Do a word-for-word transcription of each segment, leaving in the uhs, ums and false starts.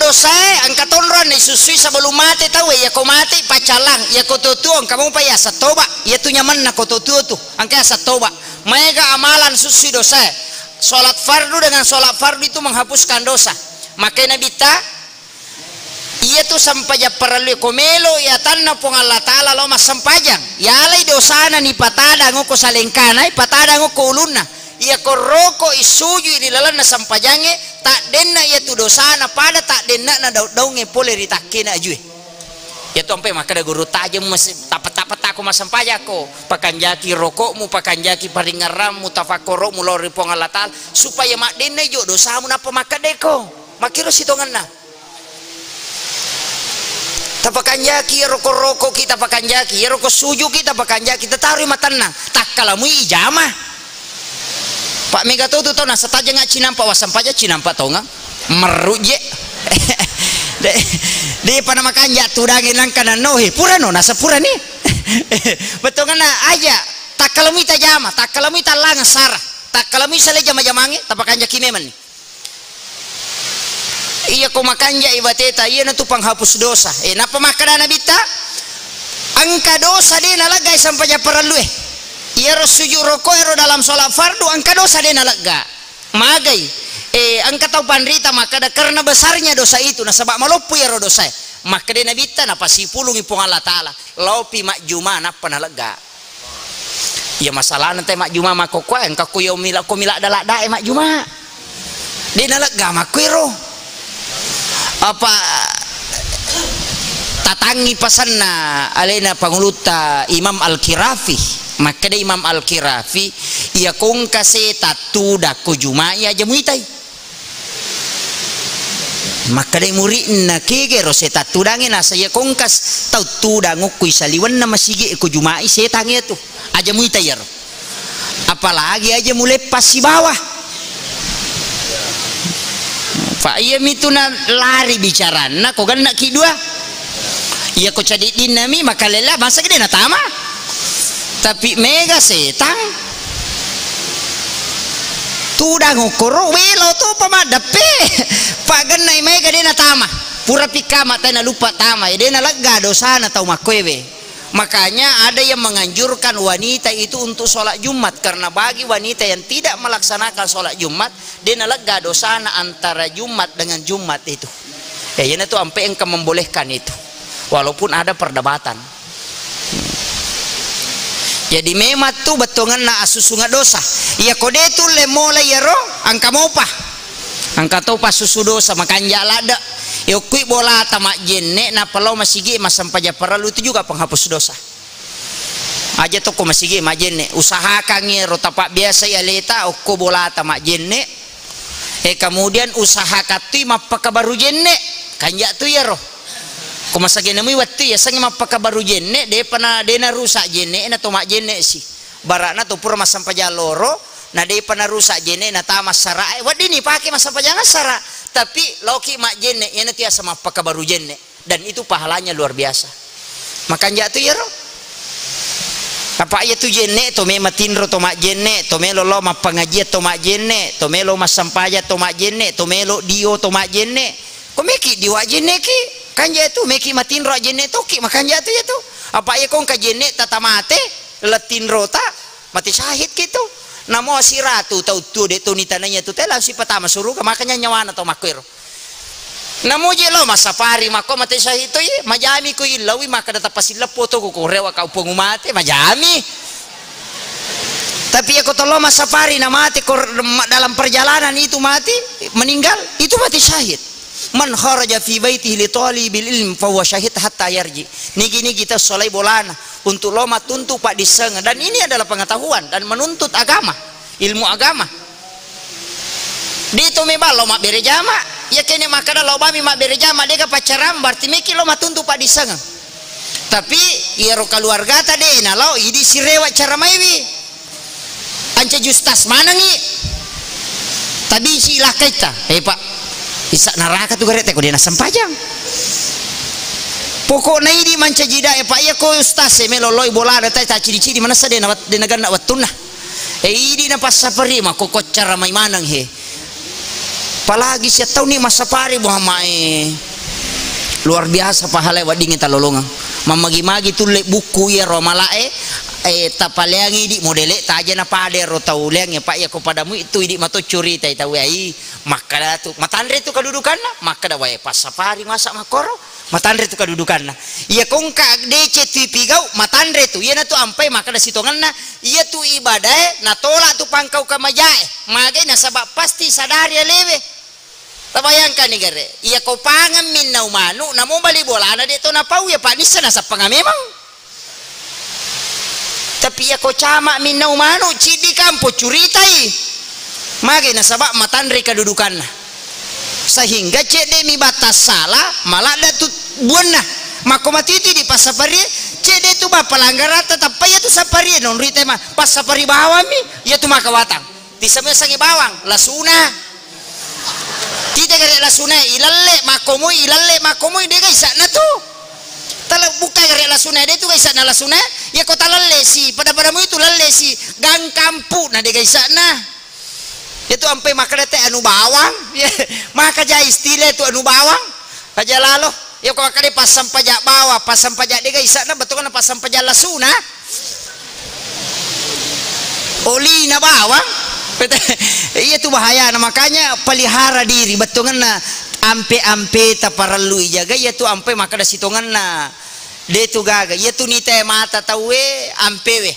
Dosae engka tonroang naisussui sebelum mate tauwe, iyako mate paccalang, iyako tuo-tuo engka mopa yaseng toba, iyatu nyamenna ko tuo-tuo tu, engka yaseng toba. Maega amalan sussui dosae. Sholat fardu dengan sholat fardu itu menghapuskan dosa. Makanya Nabitta, iyatu sempajang parellue ko melo i atanna Puang Allah Ta'ala lao massempajang. Yalai dosana nipatadang okko salengkana, ipatadang okko ulunna. Iyako roko i sujui ri lalenna sempajangnge, taddenna iyatu dosana pada taddenna'na daung-daungnge pole ri takkena ajue. Iyatu ampe makkeda guru tajeng mas-, tapetta-petta ko massempajakko, pakanjaki rokokmu, pakanjaki paringngerammu, tafakkoromu lao ri Puang Allah Ta'ala, supaya maddennai jo dosamu nappa makkeddeko. Makkiro sitongenna. Tapakanjaki iyaro ko rokoki, tapakanjaki iyaro ko sujuki, tapakanjaki, tataroi matenna, takkalamui ijama. Pak mega to tu tau nasa tajeng cinampa, wassempajang cinampa tongang. Merruje. De, de pada makanja tudangi nangka nanno he. Purano nasa purani. Betongana aja. Takkalamui tajama, takkalamui tallang sara. Takkalamui sale jama-jamange, tapakanjaki memanni. Iyako makanjai bateta, iyanatu penghapus dosa. Eh, nappa makkeda Nabitta, engka dosa de naleggai sempajang parellue. Iyaro sujud roko ero dalam sholat fardu, engka dosa de nalegga. Magai. Eh, engka tau panrita makkeda, karena besarnya dosa itu, nasaba maloppo iyaro dosae. Makkeda Nabitta, napasipulungi Puang Allah Ta'ala, laopi majjuma nappa nalegga. Iya masalahna te majjuma makkokkoe, engka ko iya mila-, ko miladda-laddae majjuma. De nalegga makkuero. Apa tatangi pasanna alena pangulutta Imam Al-Kirafi. Makkeda Imam Al-Kirafi, iya kongka seta tudakko Juma'i aja muitai. Makkedai muridna, kegero setang tudangnge, nasa iya kongkas tau tudang ukkui saliwenna masigi ko Juma'i setang iyatu. Aja muita iyaro. Apalagi aja muleppa sibawa. Fa iya mitu na lari bicaranna ko gennaki dua. Iya ko cadiddinna mi makalela masa gede natama. Tapi mega setang. Tudang okkoro welo topa maddeppe. Pagennai maega de natama. Pura pikkama tai nalupa tama, de nalegga dosana tau makkoewe. Makanya ada yang menganjurkan wanita itu untuk sholat Jumat, karena bagi wanita yang tidak melaksanakan sholat Jumat, de nalegga dosana antara Jumat dengan Jumat itu. Ya, iyanatu ampe engka membolehkan itu. Walaupun ada perdebatan. Jadi memang tu bettuangenna assusunga dosa. Iya ko de tulle mola iyaro, engka mopa. Engka topa susu dosa, makanja ladde. Yokkui bolata majjenne, nappa lao masigi massempajang parellu, itu juga penghapus dosa. Aja tokko masigi majjenne, usahakangngi ero tapabbiasai aleta okko bolata majjenne. Eh, kemudian usaha kattui mappakabaru jenne, kanja tu iyaro. Ko masagena mui wettu yasengnge mappakabaru jenne, depa na, de narusak jenne na to majjenne si. Barana to pura massempajang loro, na depa narusak jenne na tama sarae, weddini pake massempajang sara. Tapi loki majjenne, iyana tu yaseng mappakabaru jenne. Dan itu pahalanya luar biasa. Makanja tu iyaro. Apa iya tu jenne to me matinro to majjenne, to melo lo mappangajian to majjenne, to melo massempajang to majjenne, to melo dio to majjenne. Ko meki dio ajjenneki, kanja tu meki matinro ajjenne toki, makanja tu iya tu. Apa iya kongka jenne tata mate, lettinro ta, mate syahid ki tu. Namo siratu tau tu de tu nitananya tu te langsung patama suruga, makanya nyawana to makkuero. Namuji lo massafari makko mate syahid toi, majami ko illaui makkeda tapasileppo to ko rewa kau pengumate, majami. Tapi iya ko tollo massafari na mate ko dalam perjalanan itu mati, meninggal, itu mati syahid. Man kharaja fi baitihi li talibil ilm fahuwa syahid hatta yarji. Nigi-nigi tassolai bolana untuk lo matuntu paddissengeng. Dan ini adalah pengetahuan dan menuntut agama, ilmu agama. De to mebang lao mabbere jama. Iya kene makkeda lao bami mabbere jama, dega paccarang, berarti meki lao matuntu paddissengeng. Tapi iyaro keluargata de na lao idi sirewa cara maiwi. Anca justas manengi. Tabici lakkaita. Eh, Pak, isa neraka tu garek te ko de nasempajang. Pokokna idi mancaji dae, Pak, iya ko ustas e melo loi bolana tai tacidi-cidi manessa de na, de naganna wettunna. E idi napassafari makko koccara mai maneng he. Apalagi siattauni massapari, Muhammad, eh. Luar biasa pahala weddingnge talolongeng. Mammagi-magi tulle bukku iyaro malae, eh, tapaleangi idi modele taja na pada ro tau leangnge, Pak, iyako padamu itu idi mato curitai tau ai. Makkada tu, matanre tu kadudukanna, makkada wae passapari masa makkoro. Matanre tu kadudukanna. Iya kongka deceng tu ipigau, matanre tu. Iyanatu ampai makkeda sitongenna, iya tu ibadae natolak tu pangkau kamajae. Magai nasaba pasti sadari alewe. Tabayangkani gare, iya ko pangeng minnau manu, namo bali bolana de to napau, ya Pak, nissa nasappanga memang. Tapi iya ko cama minnau manu, ciddi kampo curitai. Magai nasaba matanre kadudukanna. Sehingga cedde mi batas sala, maladda tu buanna. Makko matiti di passaparie, cedde tu ba pelanggaran, tetap iya tu saparie, nonri tema, passapari bawammi, iya tu makawatang. Tisamusangi bawang, lasuna. Tite gare lasuna, ilalle, makkomoi, ilalle, makkomoi, de gaisana tu. Tala buka gare lasuna, de tu gaisana lasuna, iya ko talalle si, pada-pada mu itu lalle si, gang kampu, na de gaisana. Itu ampe makkeda te anu bawang, maka ja istilah tu anu bawang, aja lalo. Iya ko makkeda passampaja bawang, passampaja de gaisana, betulna passampaja lasuna. Olina bawang. Iya tu bahayana, makanya pelihara diri, bettuanna ampe-ampe taparellu ijaga, iya tu ampe makkeda sitongenna. De tu gaga, iya tu nite mata tauwe ampewe.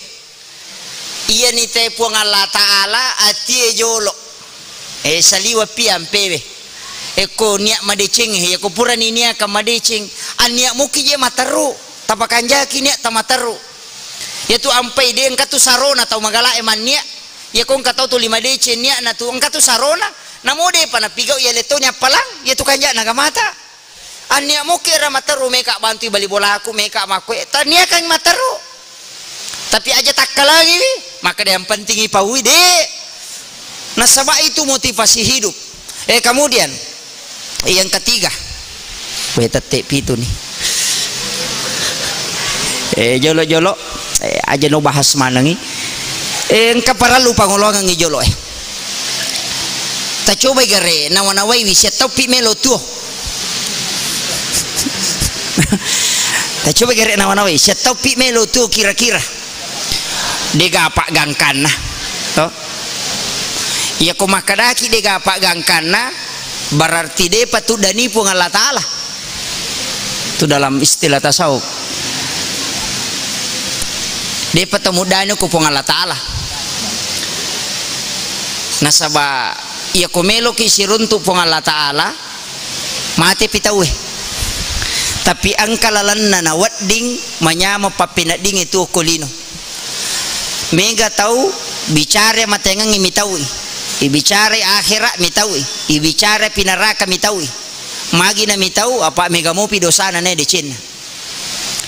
Iya nite Puang Allah Ta'ala atie jolo. Eh, saliwa pi ampewe. Ekko niat madeceng, eh, ko purani niat madeceng, anniat muki je materru, tapakanjaki niat tamaterru. Iya tu ampai de engka tu sarona tau magala e manniat. Iya ko engka tau tuli madeceng niat na tu engka tu sarona, namo de pa napigau iya letoni appalang, iya tu kanja nagamata. Anniat muki era materru meka bantui bali bolaku, meka makku, eh, taniakang materru. Tapi aja takkalangiwi, maka yang penting ipaui de. Nasaba itu motivasi hidup. Eh, kemudian yang ketiga, we tette pitu nih. Eh, jolo-jolo, eh, aja no bahas manengi. Eh, engka parallu pangolongangi jolo, eh. Tacobai gare, nawa-nawaiwi, siattaupi melo tuo. Tacobai gare, nawa-nawai, siattaupi melo tuo kira-kira. Dega apa gangkanna. To? Iya ko makkadaki dega apa gangkanna, berarti depa tuddani Puang Allah Ta'ala. Tu dalam istilah tasawuf. Depa tamuddani ko Puang Allah Ta'ala. Nasaba iya ko meloki siruntu Puang Allah Ta'ala, mate pi tauwe. Tapi engka lalenna nawedding manyameng pappeneddingnge tuo ko lino. Mega tau bicara matengengnge mitaui, ibicarai akhirat mitaui, ibicara pinaraka mitaui. Magi na mitau, apa mega mopi dosana na decenna.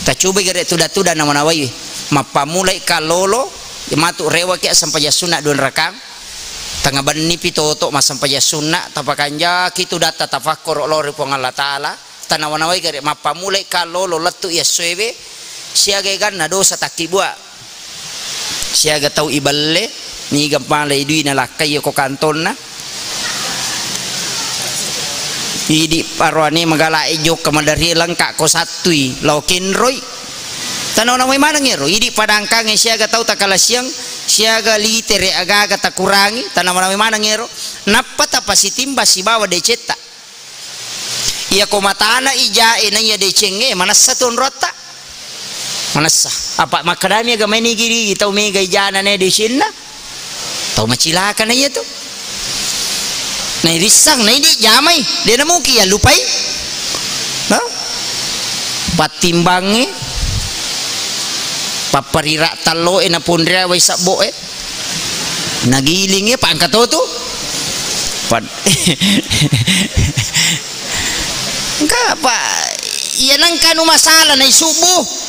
Tacobai gare tuda-tuda nawa-nawai. Mappammulai kallolo, matu rewaki sampajang sunna dua rakang. Tengnga benni pi toto massempajang sunna, tapakanjaki tudatta tafakkoro lao ri Puang Allah Ta'ala. Tanawa-nawai gare mappammulai kallolo lettu i essoewe, siaga eganna dosa takkibua. Siaga tau ibelle, niga malai dui nalakkai ko kantonna. Idi paroane magala e jokka madari lengka ko sattui lao kenroi. Tanawa-nawai maneng ero, idi padangkangnge siaga tau takalasiang, siaga litere aga-aga takurangi, tanawa-nawai maneng ero. Nappa tapasitimba sibawa decetta. Iya ko matana ijae na iya decengnge, manessa tu onroatta. Manessa. Apa makkedami aga maini giri tau mega ijana na decenna? Tau macilaka na iya tu. Na irissang, na idi jamai, de na muki ya lupai. Ha? Pattimbangnge, papparira tallo e na ponria wai sabbo e. Nagiling e, pangka to tu. Pad-, engka apa? Iya nengka anu masalah na isubbu.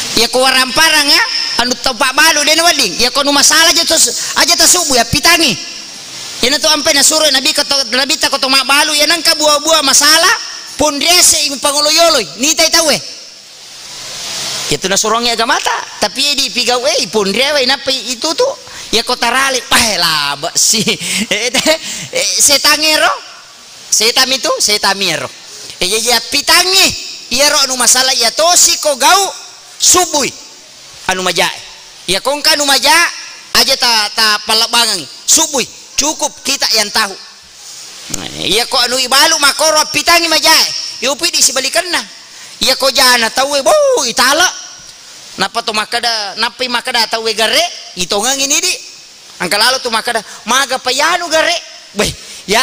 Iya ko waramparang ya, anu tau pabbalu de na wedding. Iya ko anu masalah aja tu, aja tasubbu ya pitangi. Iya na tu ampe nasuro Nabi ko to, Nabi ta ko to mabbalu, iya nengka bua-bua masalah, ponriase imu pangolo-yoloi, nitai tauwe. Iya tu nasurongi agamata, tapi iya dipigau e, iponriawa, inappa itutu, iya ko tarali, pae laba si. Eh, eh, setangero. Setami tu, setami ero. E, jaji appitangngi, iyaro anu masalah iya tosi ko gau, subui. Anu majae. Iya kongka anu maja, aja ta, ta pallabbangengi. Subui. Cukup kita yang tahu. Iya ko anu ibalu makoro appitangngi majae. Yopi di sibalikenna. Iya ko jana tauwe, bo, itala. Nappa to makkeda, nappai makkeda tauwe gare, itongengi ni di. Engka lalo tu makkeda, "Maga pa yanu gare?" Beh, ya,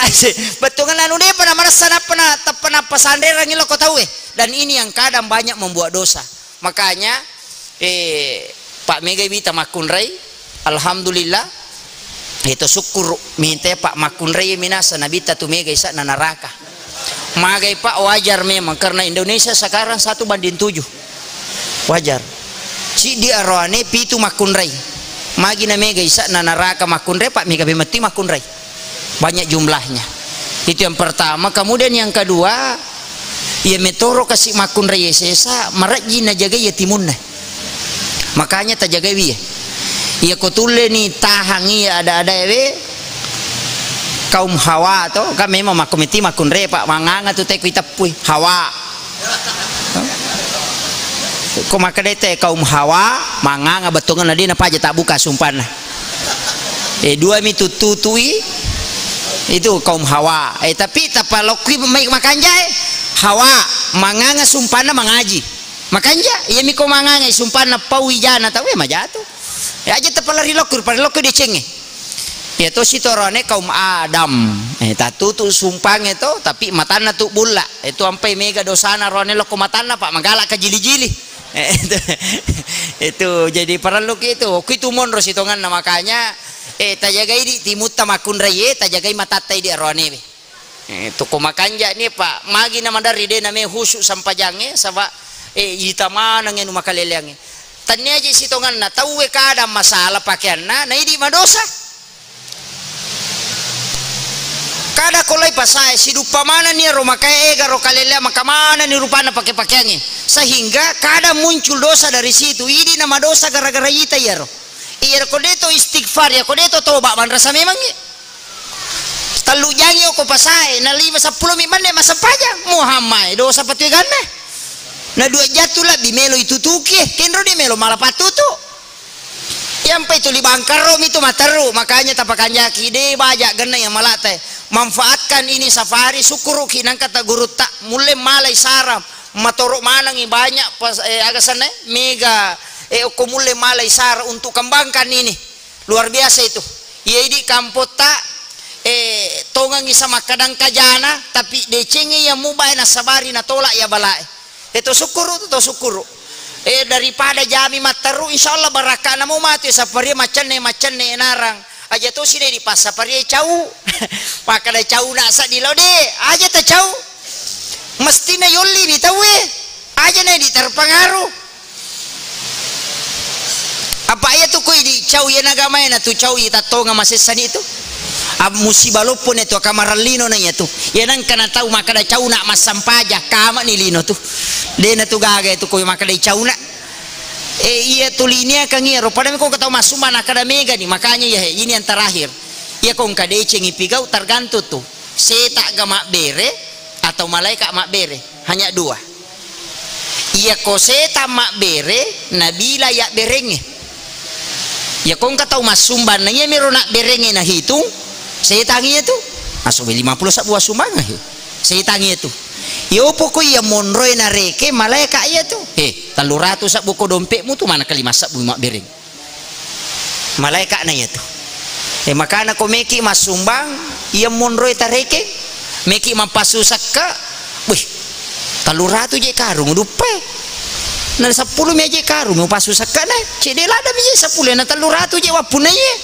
bettuanna anu depa na maressa nappa na, tappa nappa sanrerangi lo ko tauwe. Dan ini yang kadang banyak membuat dosa. Makanya, eh, Pak Mega wita makkunrai, alhamdulillah, itu syukur minta Pak makkunrai minasa nabitta tu Mega isa'na naraka. Magai Pak, wajar memang karena Indonesia sekarang satu banding tujuh. Wajar. Siddi aroane pitu makkunrai. Magi na Mega isa'na naraka makkunrai, Pak, Mega bemetti makkunrai. Banyak jumlahnya. Itu yang pertama. Kemudian yang kedua, iya metoro kasi makkunrai sesa, marajji najagai iya timunna. Makanya tajagai iya. Iya ko tulle ni tahang iya ada-ada ewe, kaum hawa to, kan memang makko meti makkunre, Pak, manganga tu te kuiteppui. Hawa. Ko makkeda te kaum hawa, manganga bettuanna de napaja tabbuka sumpanna. Eh, dua mi tuttutui itu kaum hawa. Eh, tapi tapalokkui mai makanjae hawa, manganga sumpanna mangaji. Makanja, iya miko manganga sumpanna pau ijana tau, eh, majatu. Eh, aja tapalari lokku, palari lokku decengnge. Iya to sitorone kaum Adam. Eh, tatutu sumpangnge to, tapi matanna tu bulla. Itu ampai mega dosana roane lokko matanna, Pak, magala kajili-jili. Eh, itu, itu jadi parellu ki itu. Kuitu monro sitonganna, makanya, eh, tajagai di timutta makkunrai, eh, tajagai matatta di aroane. Eh, tu ko makanja ni, Pak, magi na maderri de na me husu sampajangnge, saba, eh, ita maneng anu makaleleangnge. Tannia je sitonganna tauwe kada masalah pakeanna, na idi madosa. Kada ko lai pasae, siduppa manenni ro makae ega ro kaleleang, maka manenni rupanna pake-pakeangnge. Sehingga kada muncul dosa dari situ, idi na madosa gara-gara ita iyaro. Iyaro ko de to istighfar, ya ko de to toba, manrasa memangngi. Tellu jangi oko pasae, na lima seppulo mi menne massempajang. Muhammad, dosa patueganna. Na dua jattu lebbi melo itutuki, kenro de melo mala patutu. Yampai tuli bangkarro mi tu materru, makanya tapakanjaki de baja genna yang malate. Manfaatkan ini safari, syukuruki nangka ta gurutta, mulle malai saram, matoro manengi banyak pas, eh, aga senna, mega, eh, okko mulle malai saram untuk kembangkan ini. Luar biasa itu. Iya idi kampotta, eh, tongengi samakkadang kajana, tapi decengngi iya mubae nasabari natolak iya balae. Eh, to sukkuru tu, to sukkuru. Eh, daripada jami matteru, insyaallah barakkana mu matu saparia macenne, macenne narang. Aja to side di passaparia cau. Makkada cau nasa di lo de, aja ta cau. Mestina yolli mi tauwe. Aja na di terpengaruh. Apa iya tu koi di cau iya nagamae na tu cau iya tattonga masessani tu. Ab musiba loppo na tu akamarallino na iya tu. Iya nangka na tau makkada cau na massampaja kama ni lino tu. De na tu gaga itu koi makkada cau na. Eh, iya tu linia kang iya ro pada miko tau massumba na kada mega ni. Makanya iya he, ini yang terakhir. Iya kong kadecengi pigau tergantung tu. Seta ga mabbere atau malaika mabbere. Hanya dua. Iya ko setang mabbere, nabila iya berengnge. Iya ko engka tau massumbanna, iya mero nabberengnge nahitung, setang iya tu. Asobe lima puluh sabbu assumbang he. Setang iya tu. Iya opo ko iya monroe nareke malaika iya tu. He, tellu ratu sabbu ko dompetmu tu mana kelima sabbu mabbereng. Malaeka'na iyatu. E, makana ko meki massumbang, iya monroe tarekeng, meki mappassu sekka, wih, tellu ratu je karung duppae. Na seppulo mi aje karung upassu sekkana, cedde ladami je seppulo na tellu ratu je wappunna iye.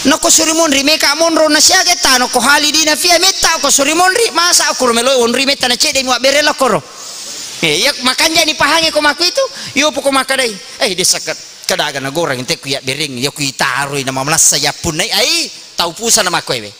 Nako suri monri meka monro na siaga tano ko hali dina fia metta ko suri monri, masa ko melo onri metta na cedde mi wabbere lokoro. E, iya makanjani pahange ko maku itu, iyo poko makadai. E, de sekka. Kadaga nagoreng te ku iya bereng, iya ku itaroi na mamalassa yappunnai ai tau pusa na makkoewe.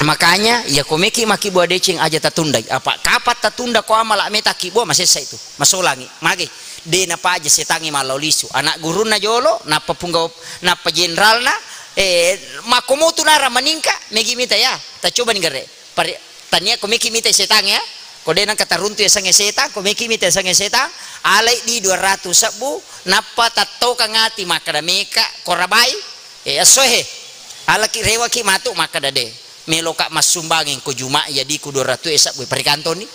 Makanya iya ko meki makkibua deceng aja tatundai. Apa kapan tatunda ko amala meta kibua masessa itu. Masolangi. Mage de napaja setangi mallau lisu. Anak gurunna jolo, nappa punggawa, nappa jenderalna, Eh, makkomotu nara maningka, megi mita ya. Tacoba ni gare. Pari-, tania ko meki mita setang ya. Ko de nangka taruntu yasengnge setang, ko meki mita yasengnge setang, alai di dua ratus sebbu, nappa tattokang ati makkada meka ko rabai. Eh, esso he. Alaki rewaki matu makkada de. Meloka massumbangeng ko Juma ya diku dua ratus e sebbu parikantoni.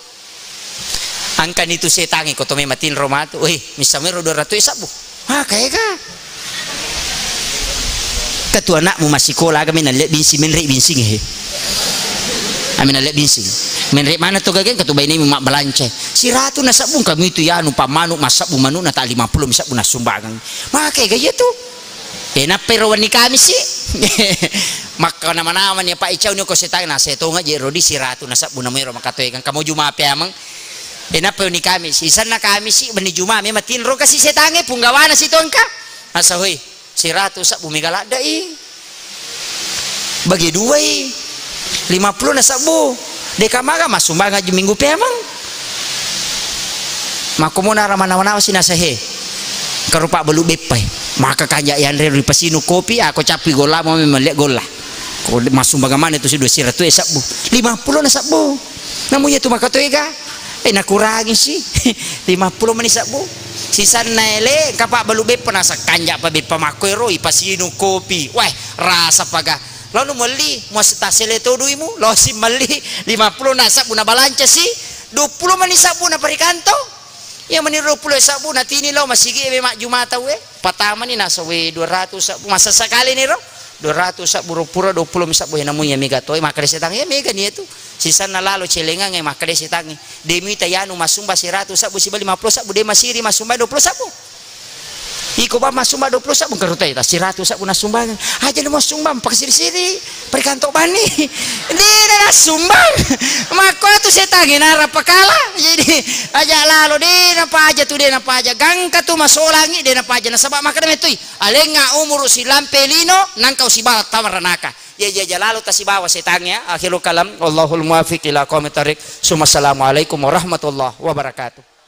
Angkani tu setangnge ko to mema tinro matu. Weh, missawero dua ratus e sebbu. Maka ega. Katu anakmu masikola aga mena le binsing, menre binsing he. Amena le binsing. Menre mana to gageng katu bainemu mabbalanca. Siratu na sebbu kamu itu ya anu pamanu masebbu manu na ta lima puluh mi sebbu na sumbangan. Maka ega iya tu. E, nappai ro wenni Kamisi. Makka nama-namani apa icau ni ko setang na setonga je rodi siratu na sebbu na mero makatoegang kamo Juma peameng. E, nappai wenni Kamisi. Isanna Kamisi wenni Juma memang tinro kasi setange punggawana si tongka. Asa hoi, siratu sebbu mega ladde i. Bagi dua i. Lima puluh na sebbu. Deka maga massumbang aji minggu peameng. Makkomo nara manawa-nawa si nasa he. Karupa balu beppai. Maka kanja yanre ri pasinu kopi, ako cappi golla, mau memang lihat golla. Ko massumbang mana tu si dua siratu e sebbu. Lima puluh na sebbu. Namunya tu maka tu ega. Eh, nakurangi si. Lima puluh mani sebbu. Sisanna ele, kapa balu beppa nasa kanja pa beppa makko ero, ipasinu kopi. Wah, rasa paga. Lalu melli, muas tasele to duimu, lo si melli lima puluh na sebbu na balanca si, dua puluh mani sebbu na parikanto. Iya mani dua puluh sebbu na tini lo masigi ebe mak Juma tau e. Patamani nasa we dua ratus sebbu, masa sakali ni ro. Dua ratus sebbu ro pura dua puluh mi sebbu e namu iya mega to e, makkada setang iya mega ni itu. Sisanna lalo celengang e makkada setang e. De mita yanu masumba siratu sebbu siba lima puluh sebbu, de masiri masumba dua puluh sebbu. Iko ba masumba dua puluh sebbu, engka rutai ta siratu sebbu nasumbangan. Aja na masumba, pakasiri-siri, parikanto bani. De na nasumbang. Makko tu setangnge nara pakala. Jadi, aja lalo, de na paja tu, de na paja. Gangka tu masolangi, de na paja. Nasaba makkada metoi, alengnga umuru silampe lino, nangka usibawa tamaranaka. Ya, ya, aja lalo tasibawa setangnge ya. Akhirul kalam. Wallahul muwaffiq ila aqwamit thariq. Summa assalamualaikum warahmatullahi wabarakatuh.